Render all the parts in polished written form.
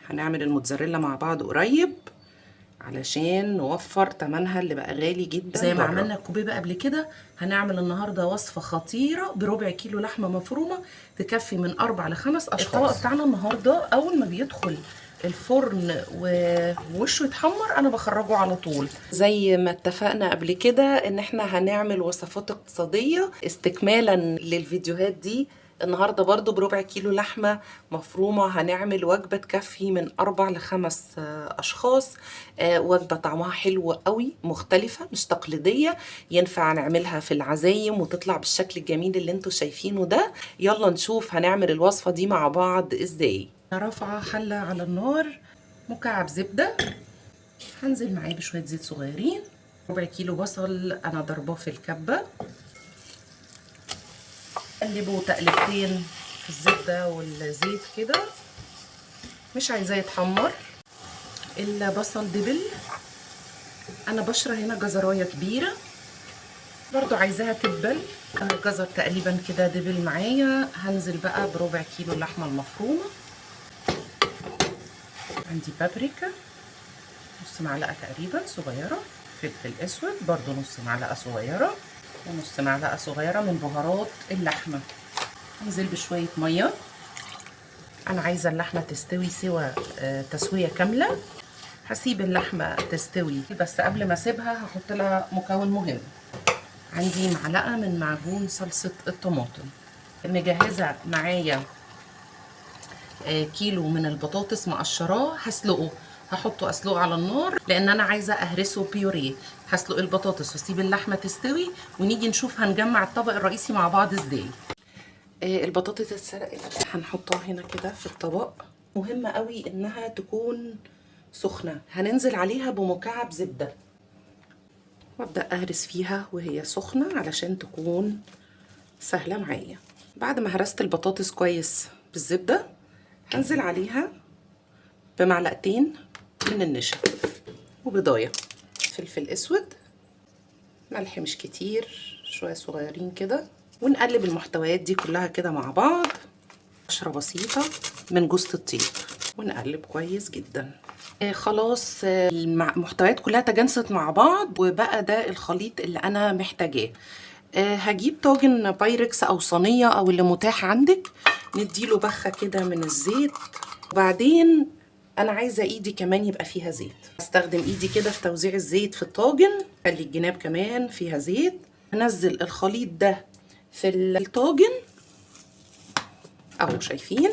هنعمل الموتزاريلا مع بعض قريب علشان نوفر تمنها اللي بقى غالي جدا. زي ما عملنا الكوبيبه قبل كده، هنعمل النهارده وصفه خطيرة بربع كيلو لحمه مفرومه تكفي من 4 ل5 اشخاص. الطبق بتاعنا النهارده اول ما بيدخل الفرن ووشه يتحمر انا بخرجه على طول. زي ما اتفقنا قبل كده ان احنا هنعمل وصفات اقتصادية استكمالا للفيديوهات دي. النهارده برضو بربع كيلو لحمه مفرومه هنعمل وجبة تكفي من 4 ل5 اشخاص. وجبة طعمها حلو قوي، مختلفة مش تقليدية، ينفع نعملها في العزايم وتطلع بالشكل الجميل اللي انتوا شايفينه ده. يلا نشوف هنعمل الوصفة دي مع بعض ازاي. رافعه حله على النار، مكعب زبدة، هنزل معاه بشوية زيت صغيرين، ربع كيلو بصل انا ضرباه في الكبه، قلبه تقلبتين في الزبدة والزيت كده، مش عايزاه يتحمر. البصل دبل، انا بشره هنا جزرايه كبيرة برضو عايزاها تدبل. الجزر تقريبا كده دبل معايا. هنزل بقى بربع كيلو اللحمة المفرومه، عندي بابريكا نص معلقه تقريبا صغيرة، فلفل اسود برضو نص معلقه صغيرة، ونص معلقه صغيرة من بهارات اللحمة. هنزل بشوية مية، انا عايزه اللحمة تستوي سوا تسويه كاملة. هسيب اللحمة تستوي، بس قبل ما اسيبها هحط لها مكون مهم. عندي معلقه من معجون صلصه الطماطم، مجهزة معايا كيلو من البطاطس مقشراه، هسلقه، هحطه اسلقه على النار لان انا عايزه اهرسه بيوريه. هسلق البطاطس واسيب اللحمة تستوي، ونيجي نشوف هنجمع الطبق الرئيسي مع بعض ازاي. البطاطس اتسلقت، هنحطها هنا كده في الطبق. مهم قوي انها تكون سخنة. هننزل عليها بمكعب زبدة وابدا اهرس فيها وهي سخنة علشان تكون سهلة معايا. بعد ما هرست البطاطس كويس بالزبده، هنزل عليها بمعلقتين من النشا وبضايه، فلفل اسود، ملح مش كتير، شوية صغيرين كده، ونقلب المحتويات دي كلها كده مع بعض. قشرة بسيطة من جوزة الطيب، ونقلب كويس جدا. خلاص، المحتويات كلها تجانست مع بعض، وبقى ده الخليط اللي انا محتاجاه. هجيب طاجن بايركس او صينية او اللي متاح عندك، نديله بخه كده من الزيت. وبعدين انا عايزه ايدي كمان يبقى فيها زيت، استخدم ايدي كده في توزيع الزيت في الطاجن، خلي الجناب كمان فيها زيت. هنزل الخليط ده في الطاجن اهو، شايفين؟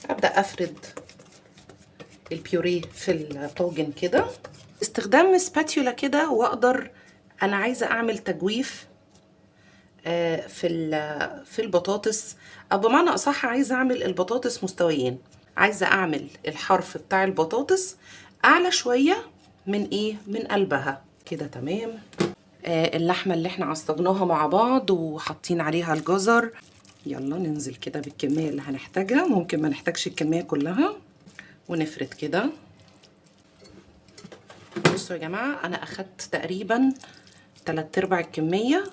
ابدا افرد البيوريه في الطاجن كده، استخدام spatula كده، واقدر انا عايزه اعمل تجويف في البطاطس، او بمعنى اصح عايزه اعمل البطاطس مستويين. عايزه اعمل الحرف بتاع البطاطس اعلى شوية من ايه؟ من قلبها كده. تمام. اللحمة اللي احنا عصجناها مع بعض وحاطين عليها الجزر، يلا ننزل كده بالكمية اللي هنحتاجها، ممكن ما نحتاجش الكمية كلها، ونفرد كده. بصوا يا جماعة، انا اخدت تقريبا 3/4 الكمية.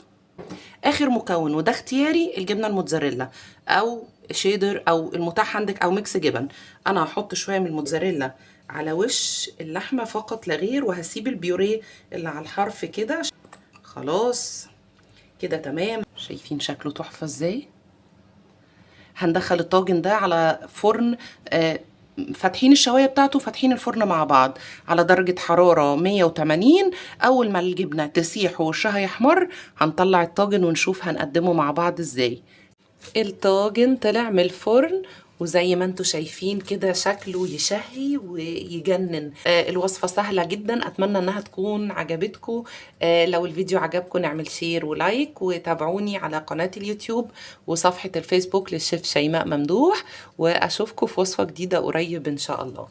اخر مكون وده اختياري، الجبنة الموتزاريلا او شيدر او المتاح عندك او mix جبن. انا هحط شوية من الموتزاريلا على وش اللحمة فقط لا غير، وهسيب البيوريه اللي على الحرف كده. خلاص كده تمام. شايفين شكله تحفة ازاي؟ هندخل الطاجن ده على فرن فاتحين الشوايه بتاعته، فاتحين الفرن مع بعض على درجة حرارة 180. أول ما الجبنة تسيح ووشها يحمر هنطلع الطاجن ونشوف هنقدمه مع بعض ازاي. الطاجن طلع من الفرن، وزي ما انتوا شايفين كده شكله يشهي ويجنن. الوصفة سهلة جدا، اتمنى انها تكون عجبتكم. لو الفيديو عجبكم نعمل share و like، وتابعوني على قناة اليوتيوب وصفحة الفيسبوك للشيف شيماء ممدوح، واشوفكم في وصفة جديدة قريب ان شاء الله.